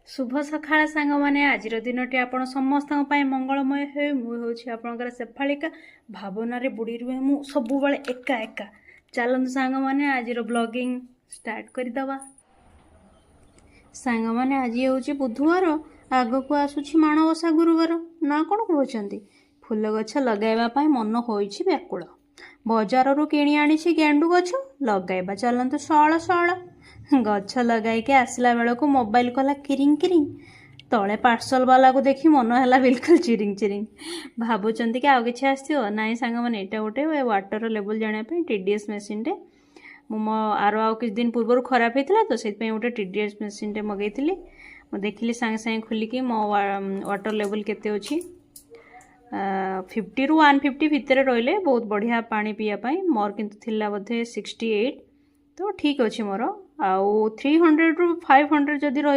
ଶୁଭ ସକାଳ ସାଙ୍ଗମାନେ। ଆଜିର ଦିନଟି ଆପଣ ସମସ୍ତଙ୍କ ପାଇଁ ମଙ୍ଗଳମୟ ହେଉ। ମୁଁ ହେଉଛି ଆପଣଙ୍କର ଶେଫାଳିକା। ଭାବନାରେ ବୁଡ଼ି ରୁହେ ମୁଁ ସବୁବେଳେ ଏକା ଏକା। ଚାଲନ୍ତୁ ସାଙ୍ଗମାନେ, ଆଜିର ବ୍ଲଗିଂ ଷ୍ଟାର୍ଟ କରିଦେବା। ସାଙ୍ଗମାନେ, ଆଜି ହେଉଛି ବୁଧବାର, ଆଗକୁ ଆସୁଛି ମାଣବସା ଗୁରୁବାର, ନା କ'ଣ କହୁଛନ୍ତି? ଫୁଲ ଗଛ ଲଗାଇବା ପାଇଁ ମନ ହୋଇଛି ବ୍ୟାକୁଳ। ବଜାରରୁ କିଣି ଆଣିଛି ଗେଣ୍ଡୁ ଗଛ, ଲଗାଇବା ଚାଲନ୍ତୁ ସଅଳ ସଅଳ। ଗଛ ଲଗାଇକି ଆସିଲା ବେଳକୁ ମୋବାଇଲ କଲା କିରିଂ କିରିଂ। ତଳେ ପାର୍ସଲ ବାଲାକୁ ଦେଖି ମନ ହେଲା ବିଲକୁଲ ଚିରିଂ ଚିରିଂ। ଭାବୁଛନ୍ତି କି ଆଉ କିଛି ଆସିଥିବ? ନାଇଁ ସାଙ୍ଗମାନେ, ଏଇଟା ଗୋଟେ ୱାଟର ଲେବୁଲ୍ ଜାଣିବା ପାଇଁ TDS ମେସିନ୍ଟେ। ମୁଁ ମୋ ଆର ଆଉ କିଛି ଦିନ ପୂର୍ବରୁ ଖରାପ ହେଇଥିଲା ତ, ସେଥିପାଇଁ ଗୋଟେ TDS ମେସିନ୍ଟେ ମଗେଇଥିଲି। ମୁଁ ଦେଖିଲି ସାଙ୍ଗେ ସାଙ୍ଗେ ଖୋଲିକି ମୋ ୱାଟର ଲେବୁଲ୍ କେତେ ଅଛି। 50ରୁ 150 ଭିତରେ ରହିଲେ ବହୁତ ବଢ଼ିଆ ପାଣି ପିଇବା ପାଇଁ। ମୋର କିନ୍ତୁ ଥିଲା ବୋଧେ 68, ତ ଠିକ୍ ଅଛି ମୋର। ଆଉ 300ରୁ 500 ଯଦି ରହିବ